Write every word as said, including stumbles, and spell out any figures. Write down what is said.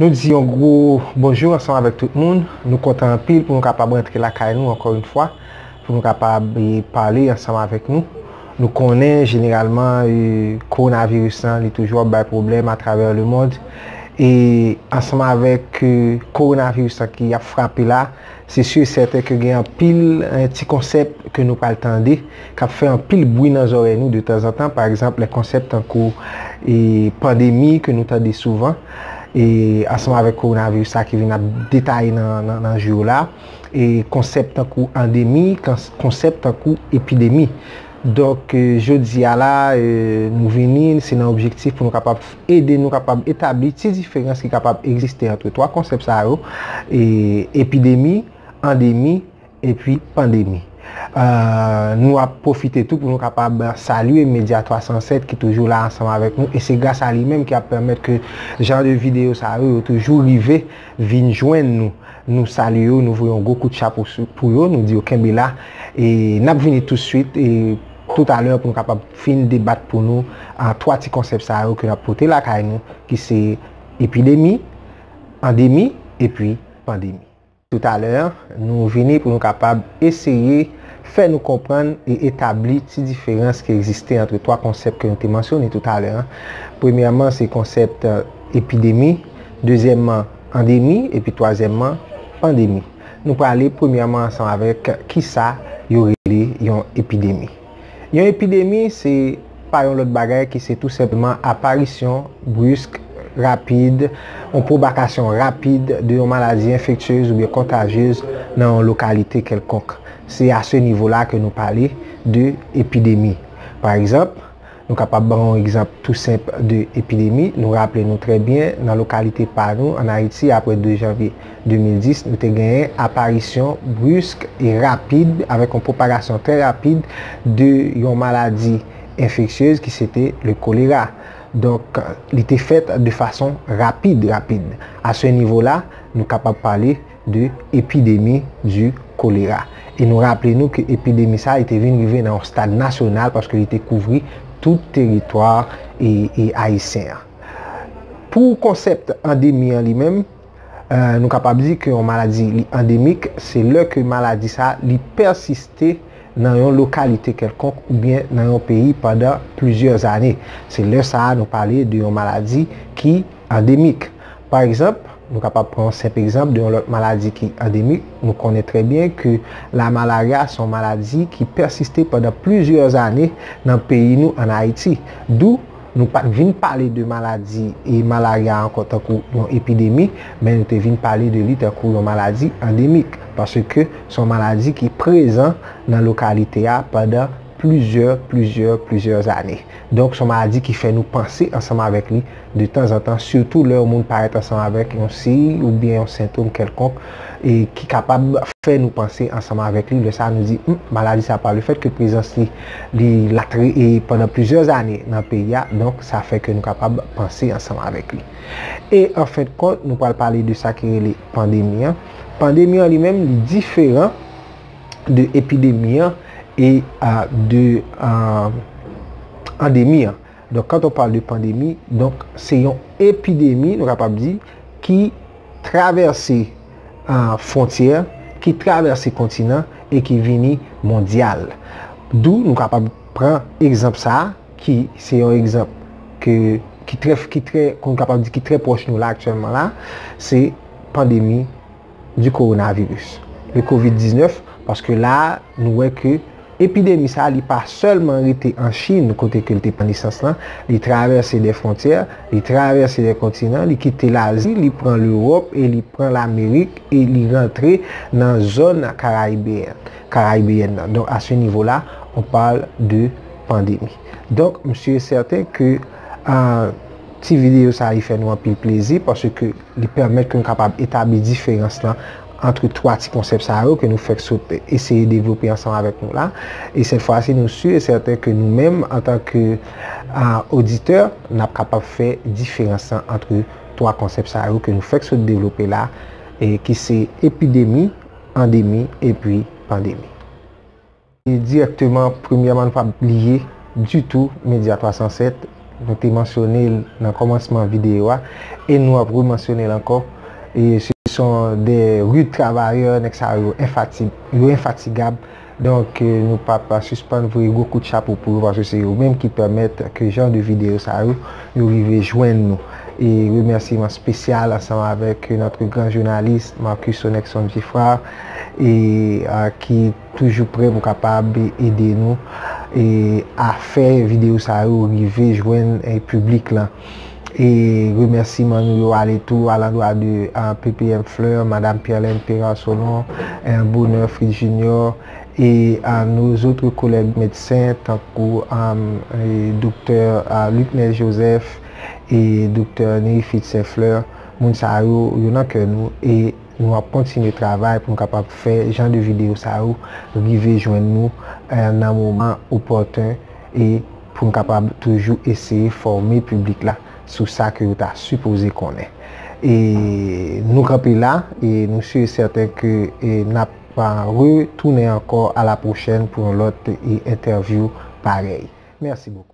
Nou di yon gwo bonjou ansanm avèk tout moun. Nou kontan anpil pou nou kapab rantre lakay nou ankò yon fwa, pou nou kapab, e, pale ansanm avèk nou. Nou konnen jeneralman, e, kowonaviris lan, li toujou ap bay pwoblèm atravè lemond. E ansanm avèk, e, kowonaviris lan ki ap frape la, se si e sèten ke gen anpil, e, ti konsèp ke nou pral tande k ap fè anpil bri nan zòrèy nou detanzantan. Pa egzanp, lè konsèp tankou, e, pandemi ke nou tande souvan, e, ansanm avèk kowonaviris sa ki vin ap detaye nan, nan, nan jou yo la, e konsèp tankou andemi, kons-, konsèp tankou epidemi. Donk, e, jodi a la, e, nou vini, se nan objektif pou nou kapab ede nou kapab etabli ti diferans ki kapab egziste ant twa konsèp sa yo, e, epidemi, andemi, epi pandemi. E, nou ap pwofite tou pou nou kapab salye Medya twa san sèt ki toujou la ansanm avèk nou, e se gras a li menm ki ap pèmèt ke jan de videyo sa yo, yo toujou rive vin jwenn nou. Nou salye yo, nou voye yon gwo kout chapo sou, pou yo, nou di yo kenbe la, e n ap vini toutswit, e toutalè pou nou kapab fin debat pou nou, a, twa ti konsèp sa yo ke n ap pote lakay nou, ki se epidemi, andemi, epi pandemi. Toutalè, nou vini pou nou kapab eseye fè nou konprann e etabli ti diferans ki egziste ant twa konsèp ke nou te mansyone toutalè. Premyèman, se konsèp, e, epidemi, dezyèmman, andemi, epi twazyèmman, pandemi. Nou prale premyèman ansanm avèk kisa yo rele yon epidemi. Yon epidemi, se pa yon lòt bagay ki se tou senpleman aparisyon brisk, rapid, yon pwopagasyon rapid de yon maladi enfektyez oubyen kontajyez nan yon lokalite kèlkonk. Se a se nivo la ke nou pale de epidemi. Pa egzanp, nou kapab ban yon egzanp tou senp de epidemi. Nou raple nou trè byen, nan lokalite pa nou, ann Ayiti, apre de janvye de mil dis, nou te genyen aparisyon brisk e rapid, avèk yon pwopagasyon trè rapid de yon maladi enfektyez ki se te le kolera. Donk, li te fèt de fason rapid, rapid. A se nivo la, nou kapab pale de epidemi di kolera. E nou raple nou ke epidemi sa, li te vin rive nan yon stad nasyonal paske li te kouvri tout teritwa e, e ayisyen an. Pou konsèp andemi an li menm, e, nou kapab di ke yon maladi li andemik, se lè ke maladi sa li pèsiste nan yon lokalite kèlkonk oubyen nan yon peyi pandan plizyè zane. Se lè sa a nou pale de yon maladi ki andemik. Pa egzanp, nou kapab pran yon senp egzanp de yon lòt maladi ki andemik. Nou konnen trè byen ke la malaria se yon maladi ki pèsiste pandan plizyè zane nan peyi nou ann Ayiti. Dou nou pa t vin pale de maladi e malarya ankò tankou yon epidemi, men nou te vin pale de li tankou yon maladi andemik, paske se yon maladi ki prezan nan lokalite a pandan plizyè, plizyè, plizyè zane. Donk, se yon maladi ki fè nou panse ansanm avèk li detanzantan, sitou lè yon moun parèt ansanm avèk yon siy oubyen yon sentòm kèlkonk, e ki kapab fè nou panse ansanm avèk li. Lè sa a, nou di, "Hum, maladi sa a, pa lefèt ke prezans li, li la trè, e pandan plizyè zane nan peyi a, donk, sa fè ke nou kapab panse ansanm avèk li." E, an fen de kont, nou pral pale de sa ki rele pandemi an. Pandemi an li menm, li diferan de epidemi an e, a, de, a, andemi an. Donk, quand on parle de pandemi, donk, se yon epidemi, nou kapab di, ki travèse, a, fwontyè, ki travèse kontinan e ki vini mondyal. Dou nou kapab pran egzanp sa a, ki se yon egzanp ke, ki trè, ki trè, nou kapab di ki trè pwòch nou la aktyèlman la, se pandemi di kowonaviris, le kovid diznèf, paske la a, nou wè ke epidemi sa a, li pa sèlman rete an Chin, kote ke l te pran nesans lan, li travèse de fwontyè, li travèse de kontinan, li kite Lazi, li pran Lewòp e li pran Lamerik e li rantre nan zòn karayibeyèn, karayibeyèn nan. Donk, a se nivo la, on parle de pandemi. Donk, m si e sèten ke, a, ti videyo sa a, li fè nou anpil plezi paske li pèmèt ke nou kapab etabli diferans lan ant twa ti konsèp sa yo ke nou fèk sot eseye devlope ansanm avèk nou la. E sèt fwa si, nou si e sèten ke nou menm, antanke, a, oditè, n ap kapab fè diferans lan ant twa konsèp sa yo ke nou fèk sot devlope la, e ki se epidemi, andemi, epi pandemi. E dirèkteman, premyèman, nou p ap bliye ditou Medya twa san sèt, Nou te mansyone l nan kòmansman videyo a, e nou ap remansyone l ankò. E ce sont des rudes travailleurs, nèg sa yo enfati-, yo enfatigab. Donk, eh, nou p ap sispann voye gwo kout chapo pou yo, paske se yo menm ki pèmèt ke jan de videyo sa yo, yo rive jwenn nou. E remèsiman espesyal ansanm avèk notre grand journaliste Marcus Sonexon Geffrard, e, ah, ki toujou prè pou kapab ede nou, e, a fè videyo sa yo rive jwenn, e, piblik lan. E remèsiman nou yo ale tou alandwa de, ah, P P M Fleur, Madame Pierlène Perard Solon, eh, Bonheur Fritz Junior, e, ah, nos autres collègues médecins, tankou, ah, e, Doktè, ah, Lucnel Joseph e Doktè Neriphit Saint Fleur. Moun sa yo, yo nan kè nou, e nou ap kontinye travay pou n kapab fè jan de videyo sa yo rive jwenn nou, eh, nan moman opòten, e pou n kapab toujou eseye fòme piblik la sou sa ke yo ta sipoze konnen. E nou kanpe la, e nou si e sèten ke, e n ap, ah, retounen ankò a la pwochèn pou yon lòt, e, entèvyou parèy. Mèsi bokou.